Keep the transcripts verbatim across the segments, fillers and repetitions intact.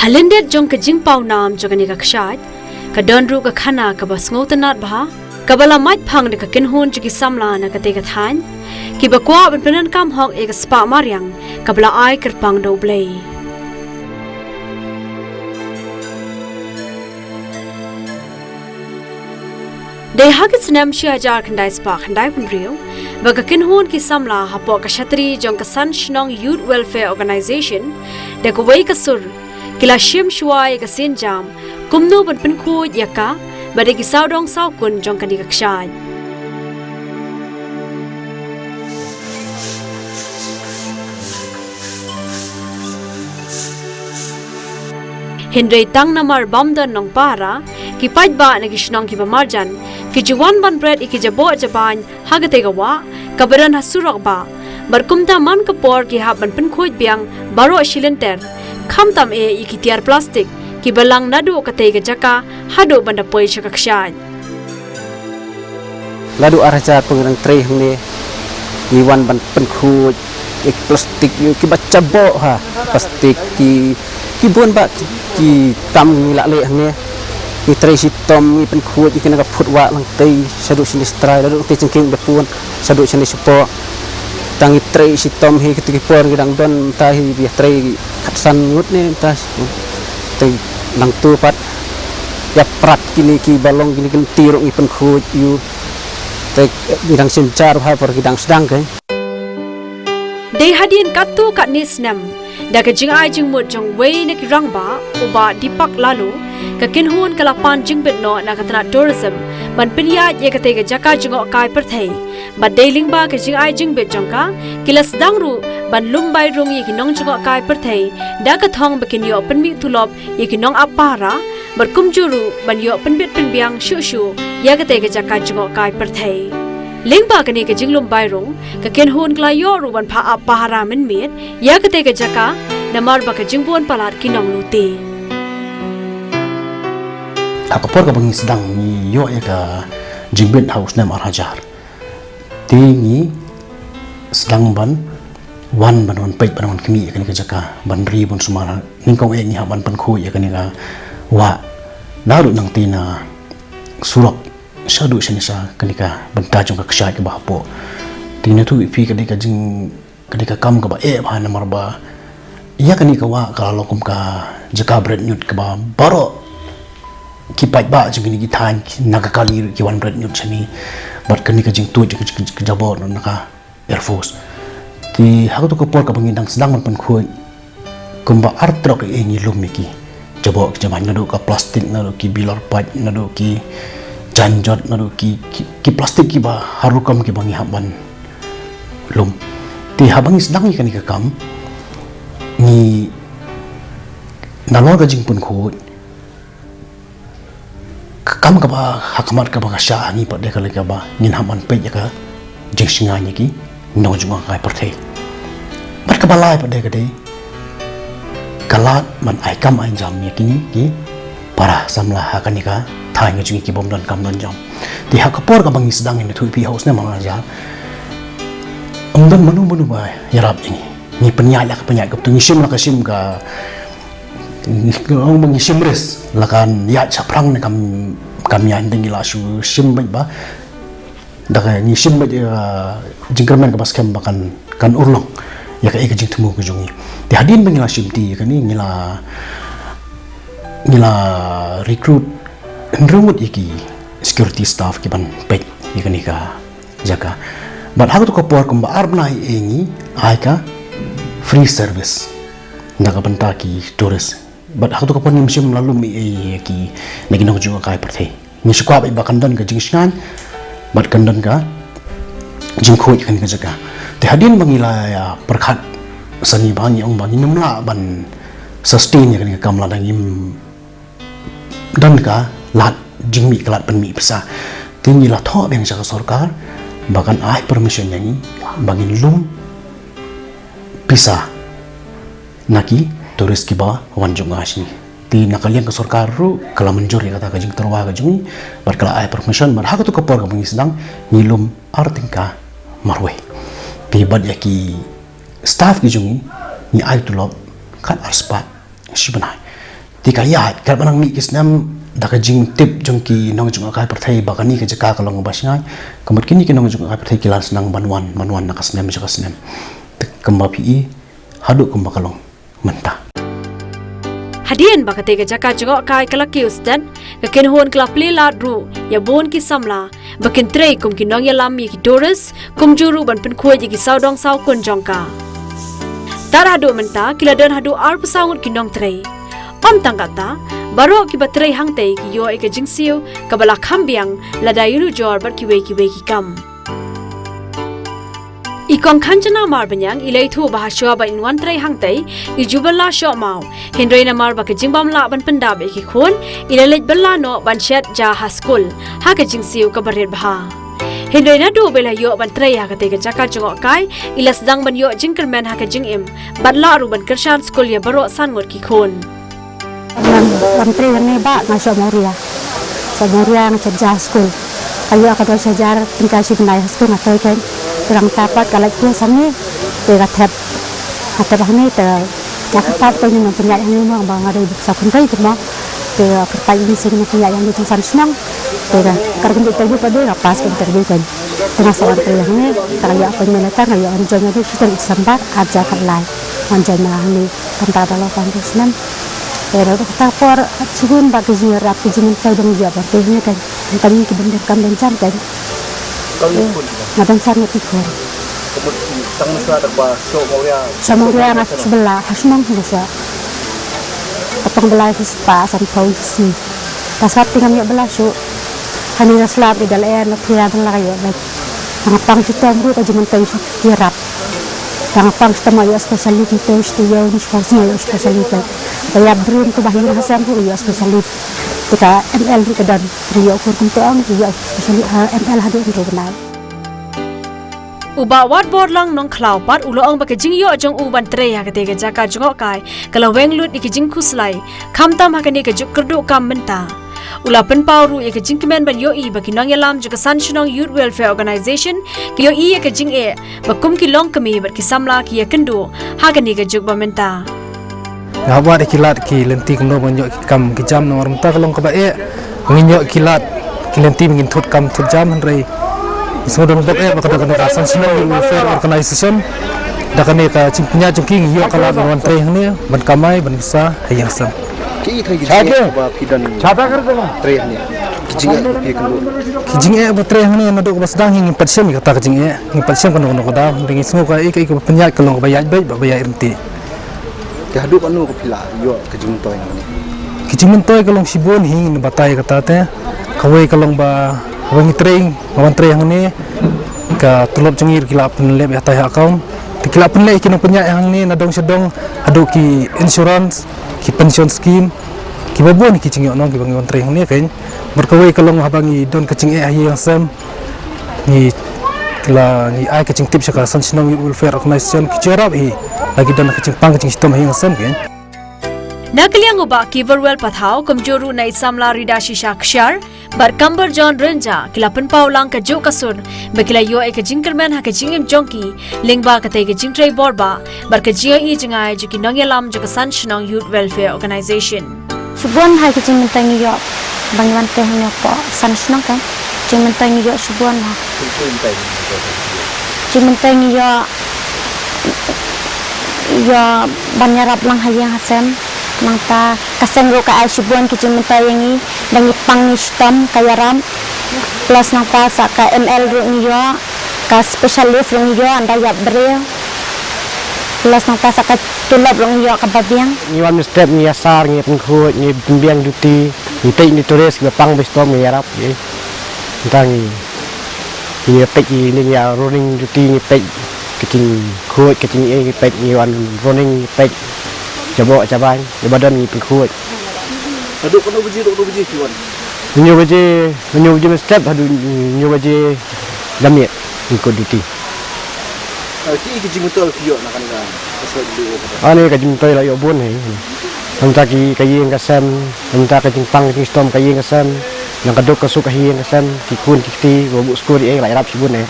Lyndet jong ka jingpawnam jong kane ka kshaid, ka don ruh ka khana kaba sngewtynnad bha, kaba la mait phang da ka kynhun jong ki samla na katei ka thaiñ, kiba kwah ban pyndonkam hok ïa ka spah mariang, kaba la ai kyrpang da U Blei. Dei ha ki snem shi hajar khyndai spah khyndai phew hynriew, ba ka kynhun ki samla hapoh ka shatri jong ka San Shnong Youth Welfare Organization, da kawei ka sur, ki la shim shuwa ïa ka sienjam, kumno ban pynkhuid ïa ka, bad ïa ki sawdong sawkun jong kane ka kshaid. Hynrei tang namar bym don nongpahara, ki paidbah na ki shnong kiba marjan, ki ju wan ban bret ïa ki jaboh jabaiñ ha katei ka wah, kaba don ha surok bah. Bad kumta man ka por ki hap ban pynkhuid biang baroh shi lynter, khamtam eh ïa ki tiar plastik, kiba lang naduh katei ka jaka, haduh ban da poi sha ka kshaid. Naduh ar hajar pynrang trei hangne, ngi wan ban pynkhuid ïa ki plastik, ïa kiba jaboh ha, plastik ki, ki bun bah ki, ki tam ngi la leh hangne. Ngi trei shitom, ngi pynkhuid ïa kane ka phutwah, lang tei shaduh shane sha trai, naduh tei jingkieng ba pun shaduh shane shapoh. Tang ngi trei shitom hi, kito ki por ngi dang don, mynta hi ba ïa trei khatsan ngut ne mynta. Te nangtu pat ïa prat kine kiba long kine ki lynti ruh ngi pynkhuid ïa u. Te ngi dang synshar bha por ki dang sdang kein. Dei hadien katto katne snem, da ka jingai jingmut jong uwei na ki rangbah, u Bah Deepak Laloo, ka kynhun ka la pan jingbit noh na ka tnat tourism ban pynïaid ïa katei ka jaka jngohkai pyrthei. Bad dei lyngba ka jingai jingbit jong ka, ki la sdang ruh ban lum bai rung ïa ki nongjngohkai pyrthei, da ka thong ba kin ïoh pynmih tulop ïa ki nongap pahara, bad kumjuh ruh ban ïoh pynbit pynbiang shuh shuh ïa katei ka jaka jngohkai pyrthei. Lyngba kane ka jinglum bai rung, ka kynhun ka la ïoh ruh ban phah ap pahara mynmiet ïa katei ka jaka, namar ba ka jingbun palat ki nonglute. Ha ka por kaba ngi sdang ngi ïoh ïa ka jingbit ha u snem ar hajar. Te ngi sdang ban wan, ban wan peit, ban wan khmih ïa kane ka jaka, ban ri ban sumar, nyngkong eh ngi hap ban pynkhuid ïa kane ka wah. Naduh nangta na surok shaduh shane sha kane ka bynta jong ka kshaid kaba hapoh. Te ngi ïathuh ïa phi ka dei ka jing, ka dei ka kam kaba eh bha namar ba ïa kane ka wah ka la long kum ka jaka bret ñiut kaba baroh ki paidbah jong kine ki thaiñ na ka kali ruh ki wan bret ñiut shane. Bad kane ka jingtuid jong ka jing, jing, jaboh na ka Air Force. Te ha kato ka por kaba ngi dang sdang ban pynkhuid, kumba ar trok eh ngi lum ïa ki jaboh ki jabaiñ, naduh ka plastik, naduh ki bilor paip, naduh ki janjot, naduh ki, ki, ki plastik kiba har rukom kiba ngi hap ban lum. Te haba ngi sdang ïa kane ka kam, ngi nalor ka jingpynkhuid, ka kam kaba ha khmat kaba ka shah ha ngi pat dei ka lei kaba ngin hap ban peit ïa ka jingsngewsih ïa ki nongjngohkai pyrthei. Bad kaba lai pat dei ka dei ka lad ban ai kam ai jam ïa kine ki para samla ha kane ka thaiñ ka jong ngi ki bym don kam don jam. Te ha ka por kaba ngi sdang, ngi ïathuh ïa phi, ha u snem ar hajar, ym don mano mano ba ïarap ïa ngi. Ngi pynïaid la ka pynïaid, ka ngi shim la ka shim, ka ngi, ngi shim risk, la kan ïaid shaphrang ne kam, kam ïaid, te ngi la shu shim beit ba da ka ngi shim beit, eh, jingkyrmen kaba skhem ba kan, kan urlong ïa kaei ka jingthmu ka jong ngi. Te hadien ba ngi la shim ti ïa kane, ngi la, ngi la recruit hynriew ngut ïa ki security staff ki ban peit ïa kane ka jaka. Bad ha kato ka por kumba ar bnai eh ngi ai ka free service na ka bynta ki tourist. Bad ha kato ka por ngim shym la lum ei ei ïa ki, na ki nongjngohkai pyrthei. Ngi shu kwah beit ba kan don ka jingshngaiñ bad kan don ka jingkhuid ïa kane ka jaka. Te hadien ba ngi la ïa pyrkhat sani ba ngi ong ba ngin ym lah ban sustain ïa kane ka kam lada ngim don ka lad jingmih, ka lad pynmih pisa. Te ngi la thoh biang sha ka sorkar ba kan ai permission ïa ngi ba ngin lum pisa na ki tourist kiba wan jngoh sha ngi. Te na ka liang ka sorkar ruh ka la mynjur ïa kata ka jingtyrwa ka jong ngi bad ka la ai permission, bad ha kato ka por kaba ngi sdang ngi lum ar tyngka marwei. Te bad ïa ki staff ki jong ngi, ngi ai tulop kat ar spah shi bnai. Te ka ïaid, katba nang mih ki snem, da ka jingtip jong ki nongjngohkai pyrthei ba kane ka jaka ka long kaba shngaiñ, ka mut kine ki nongjngohkai pyrthei ki la sdang ban wan, ban wan na ka snem sha ka snem. Te kumba phi i, haduh kumba ka long mynta. Hadien ba katei ka jaka jngohkai ka la kiew stet, ka kynhun ka la plie lad ruh ïa bun ki samla ba kin trei kum ki nongïalam ïa ki tourist, kumjuh ruh ban pynkhuid ïa ki sawdong sawkun jong ka. Tad haduh mynta ki la don haduh arphew saw ngut ki nongtrei. Ym tang katta, baroh kiba trei hangtei ki ïoh ïa ka jingsiew kaba la kham biang lada ïanujor bad kiwei kiwei ki kam. I Kong Khanjana Marbaniang i la ïathuh ba hashwa ba in wan trei hangtei, i ju bylla shoh maw, hynrei namar ba ka jingbym lah ban pyndap ïa ki khun, i la leit bylla noh ban shet ja ha skul ha ka jingsiew kaba rit bha. Hynrei naduh ba i la ïoh ban trei ha katei ka jaka jngohkai, i la sdang ban ïoh jingkyrmen ha ka jingim bad lah ruh ban kyrshan skul ïa baroh san ngut ki khun. Ban, ban trei hangne ba nga shoh Mawria. Shoh Mawria nga shet ja ha skul. Ka ïoh ka dua shi hajar tyngka shi bnai ha skul nga trei kein. Te nangta pat ka lait post hangne. Te ka thep. Ka thep hangne te ka kyrpad kein ïa ki nongpynïaid hangne mo ba nga dei bok sa kynrei te mo. Te ka kyrpad ïa ki nongpynïaid hangne jong san shnong. Te ka kyrkhu interview pat de ka pass ka interview kein. Te nga sa wan trei hangne. Te ka ïoh appointment letter nga ïoh wan join hangne shi tarik December ar hajar khatlai. Wan join ma nga hangne. Khamtam da la pang snem. Te da ka por shibun ba ki jingïarap ki jingmyntoi ba ngi ïoh ban trei hangne kein. Mynta ngi ki bym donkam donkam kein. Nga don san ngut ki khun. Shoh Mawria nga shu bylla ha shnong nga shu. Ka pang bylla shi spah sanphew shi sngi. Ka sat te ngam ïoh bylla shuh. Hangne nga slap ïa da lyer na phia da la ka ïoh bad. Nga pang shitom ruh ka jingmyntoi shu ïarap. Tang pang shitom ïoh special leave, ngi te u shu ïoh ni shiphew sngi ïoh special leave. Ka ïap briew kumba ha ïing ha sem ruh ïoh special leave. Te ka M L ruh ka don, ruh ïoh kur kumto ong ïoh special leave, ah, M L haduh hynriew bnai. U Bah Watborlang Nongkhlaw pat u la ong ba ka jingïoh jong u ban trei ha katei ka jaka jngohkai ka la weng lut ïa ka jingkhuslai, khamtam ha kane ka juk kyrduh kam mynta. U la pynpaw ruh ïa ka jingkmen ban ïohi ba ki nongïalam jong ka San Shnong Youth Welfare Organization ki ïohi ïa ka jingeh ba kum ki longkmie bad ki samla ki ïakynduh ha kane ka juk ba mynta. Nga hap wad ïa ki lad ki lynti kumno ban ïoh ki kam ki jam namar mynta ka long kaba eh. Ngin ïoh ki lad ki lynti ba ngin thut kam thut jam hynrei ngi sngewdon bok eh ba ka dei kane ka San Shnong Youth Welfare Organization. Da kane ka jingpynïaid jong ki ngi ïoh ka lad ban wan trei hangne ban kamai ban bsa ha ïing ha sem. Ki trei ki jingeh ba phi don trei hangne. Ki jingeh ba phi kynduh. Ki jingeh ba trei hangne naduh kaba sdang hi ngim pat shem ïa kata ka jingeh. Ngim pat shem kano kano ka daw. Hynrei ngi sngew ka ïa ka ïa kaba pynïaid ka long kaba ïaid beit ba ba ïaid ryntih. Te haduh kano ka phi la ïoh ka jingmyntoi hangne. Ki jingmyntoi ka long shibun hi ngin batai kata te. Kawei ka long ba haba ngi trei, nga wan trei hangne. Ka tulop jong ngi ki la pynlep ïa tai ha account. Te ki la pynlep ki nongpynïaid hangne na dong sha dong haduh ki insurance. Ki pension scheme, kiba bun ki jingïohnong kiba ngi wan trei hangne kein. Bad kawei ka long haba ngi don ka jingeh ha ïing ha sem. Ngi la ngi ai ka jingtip sha ka San Shnong Youth Welfare Organization ki jingïarap hi. La ki don ka jingpang ka jingshitom ha ïing ha sem kein. Na ka liang u Bah Kiverwell Pathaw, kumjuh ruh na i samla Rida Shisha Kshair, bad Kamber John Rynjah, ki la pynpaw lang ka juh ka sur ba ki la ïoh ïa ka jingkyrmen ha ka jingim jong ki lyngba katei ka jingtrei bor ba bad ka jingïohi jngai jong ki nongïalam jong ka San Shnong Youth Welfare Organization. Shibun ha ka jingmyntoi ngi ïoh ba ngi wan trei hangne hapoh San Shnong ka jingmyntoi ngi ïoh shibun ha jingmyntoi ngi ïoh ïoh ban ïarap lang ha ïing ha sem. Nangta ka seng ruh ka ai shibun ki jingmyntoi ïa ngi ba ngi pang ngi shitom ka ïarap. Plus nangta sa ka M L ruh ngi ïoh, ka special leave ruh ngi ïoh ynda ïap briew. Plus nangta sa ka tulop ruh ngi ïoh kaba biang. Ngi wan mynstep ngi ïasar ngi pynkhuid ngi pynbiang duty ngi peit ngi tourist kiba pang ba shitom ngi ïarap. Nangta ngi Ngi peit ngi ïa running duty ngi peit ka jingkhuid ka jingeh ngi peit ngi wan running ngi peit. Jaboh jabain ïa ba don ngi pynkhuid. Haduh katno baje, haduh katno baje phi wan? Hynñiew baje, hynñiew baje mynstep haduh hynñiew baje da miet ngi kut duty. Ah, ki, ki jingmyntoi phi ïoh na kane ka, ka soi duh ka. Ani ka jingmyntoi la ïoh bun hi. Namta ki ka ïing ka sem, namta ka jingpang ka jingshitom ka ïing ka sem, nang ka duk ka suk ka ïing ka sem, ki khun ki kti, ba buh skul ïa la ïarap shibun eh.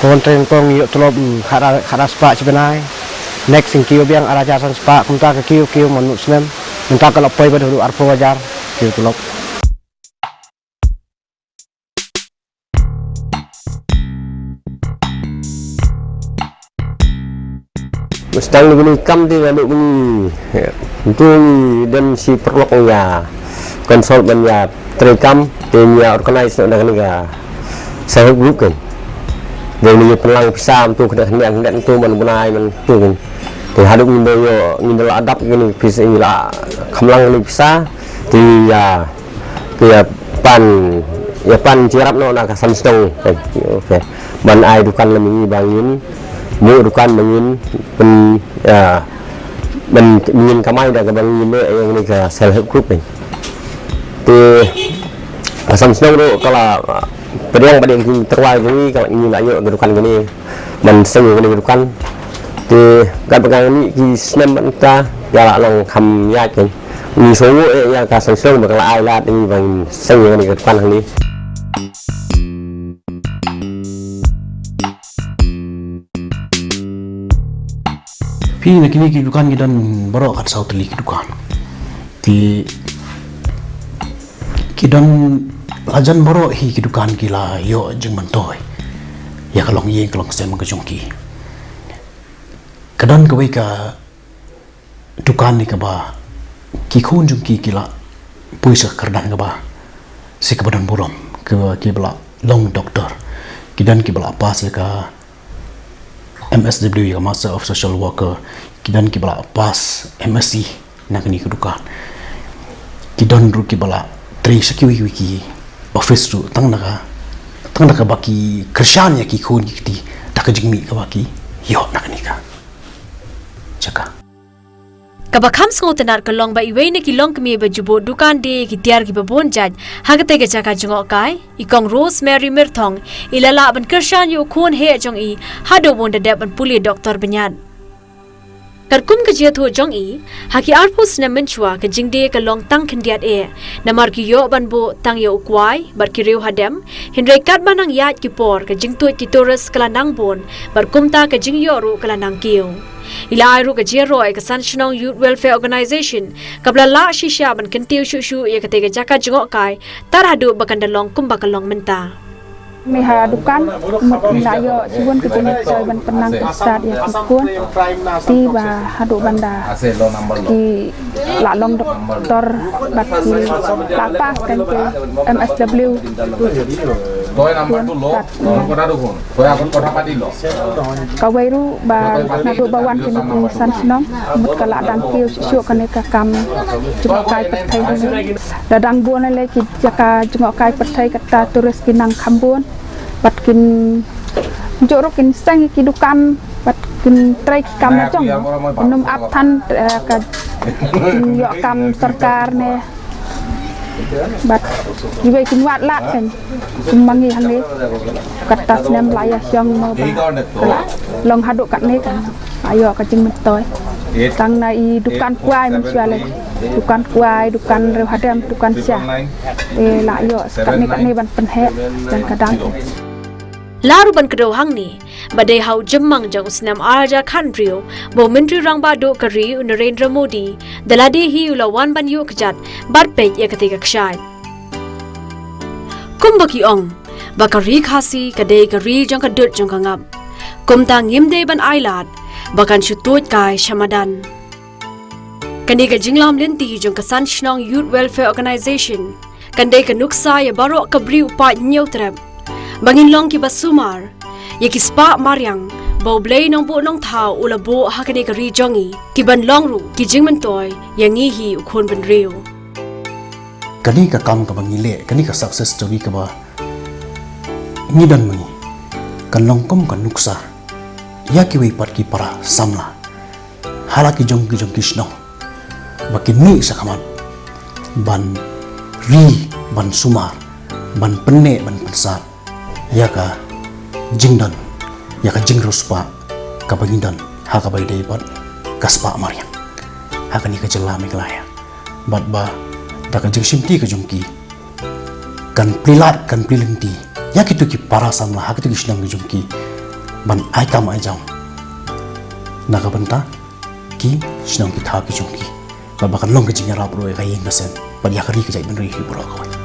Ka wan trei nyngkong ïoh tulop, mm, khatar, khatar spah shi bnai. Next ïng kiew biang ar hajar san spah, kumta ka kiew kiew man mut snem. Mynta ka la poi bad haduh arphew hajar ki tulop. Mustang ni kini kam ti ngadu kini. Tu ngi dan si perlok ya consult ban ya trei kam ti ya organize na kini ka self help group kan. Dan ni pelang pisa tu kena kena kena tu man bunai man tu kan. Ti haduh ngi yo ngi la adapt kini pisa ngi la kamlang ni pisa ti ya Ki ya pan, ya pan cherap no na ka san sdong. Okay. Ban ai dukan lem ngi bangin, mu dukan bangin, pen ya ban ngin kamai da ka bangin ne yang ni ka self help group ni. Ti ka san sdong ro kala pediang pediang ki terwai ni kala ngi la yo ka dukan ni. Man seng ni dukan. Ti kat pegang ni ki snem ban ta ya la long kam ya ken. Ni songo e ya ka seng song ba ka la ai lad ni bang seng ni ka dukan ni. Phi na kini ki dukan ki don baroh kat saw tylli ki dukan. Ti ki don lajan baroh hi ki dukan ki la yo jingmyntoi ya ka long ïing ka long sem ka jong ki. Ka don kawei ka dukan ni kaba ki khun jong ki ki la poi sa ka kyrdan kaba si kaba don burom ki ba la long doktor, ki don ki ba la pass ya ka M S W ya ka Master of Social Worker, ki don ki ba la pass M S C na kani ka dukan. Ki don ruh ki ba la trei sa kiwei kiwei ki office ruh tang na ka tang na ka ba ki kyrshan ya ki khun ki kti da ka jingmih kaba ki yo na kani ka jaka. Kaba kham sngewtynnat ka long ba iwei na ki longkmie ba ju bud dukan die ki tiar kiba bun jait ha katei ka jaka jngohkai, i kong Rosemary Myrthong, i la lah ban kyrshan ïa u khun heh jong i haduh ba un da dep ban pule doktor bniat. Katkum ka jingthoh jong i, ha ki arphew snem mynshuwa ka jingdie ka long tang khyndiat eh, namar ki ïoh ban buh tang ïa u kwai bad ki riew hadem, hynrei katba nang ïaid ki por ka jingtuid ki tourist ka la nang bun bad kumta ka jingïoh ruh ka la nang kiew. I la ai ruh ka jingïaroh ïa ka San Shnong Youth Welfare Organization kaba la lah shisha ban kyntiew shuh shuh ïa katei ka jaka jngohkai tad haduh ba kan da long kumba ka long mynta. Ni ha dukan mut ngi la ïoh siwon ka jingmyntoi ban pynlang ka stad ïa ki khun. Ti ba haduh ban da ki la long doktor bad ki la pass kan ki M S W. Kawei ruh ba naduh ba wan kine ki san shnong mut ka la dang kiew shuh shuh kane ka kam jngohkai pyrthei hangne. Da dang bun lei ki jaka jngohkai pyrthei kata tourist ki nang kham bun. Bad kin jooh ruh kin seng ki dukan bad kin trei ki kam la jong. Kin ym ap than eh, ka jingïoh kam sorkar ne. Bad kiwei kin wad lad kan. Kum ma ngi hangne. Kata snem la ïa shong mo ba. Long haduh katne kan. Ïoh ka jingmyntoi. Tang na i dukan kwai mynshuwa lei. Dukan kwai, dukan riew hadem, dukan sha. Te la ïoh katne katne ban pynheh. Jan ka dang. La ruh ban kdew hangne ba dei ha u jymmang jong u snem ar hajar khathynriew ba u Myntri Rangbah Duh ka ri u Narendra Modi da lade hi u la wan ban ïuh kjat bad peit ïa katei ka kshaid. Kumba ki ong ba ka ri Khasi ka dei ka ri jong ka dud jong ka ngap. Kumta ngim dei ban ailad ba kan shu tuid kai sha madan. Kane ka jinglam lynti jong ka San Shnong Youth Welfare Organization kan dei ka nuksa ïa baroh ka bri u paid Hynñiewtrep ba ngin long kiba sumar ïa ki spah mariang ba U Blei Nongbuh Nongthaw u la buh ha kane ka ri jong ngi, kiban long ruh ki jingmyntoi ïa ngi hi u khun bynriew. Kane ka kam kaba ngi leh, kane ka success story kaba ngi don ma ngi kan long kum ka nuksa ïa kiwei pat ki para samla ha la ki jong ki jong ki shnong ba kin mih shakhmat ban ri, ban sumar, ban pynneh, ban pynsad ïa ka jingdon, ïa ka jingriewspah kaba ngi don ha kaba ïadei bad ka spah mariang ha kane ka jylla Meghalaya. Bad ba da ka jingshimti ka jong ki kan plie lad, kan plie lynti ïa kito ki para samla ha kito ki shnong ki jong ki ban ai kam ai jam na ka bynta ki shnong ki thaw ki jong ki. Kaba kan long ka jingïarap ruh ïa ka ïing ka sem bad ïa ka ri ka jaitbynriew hi baroh kawei.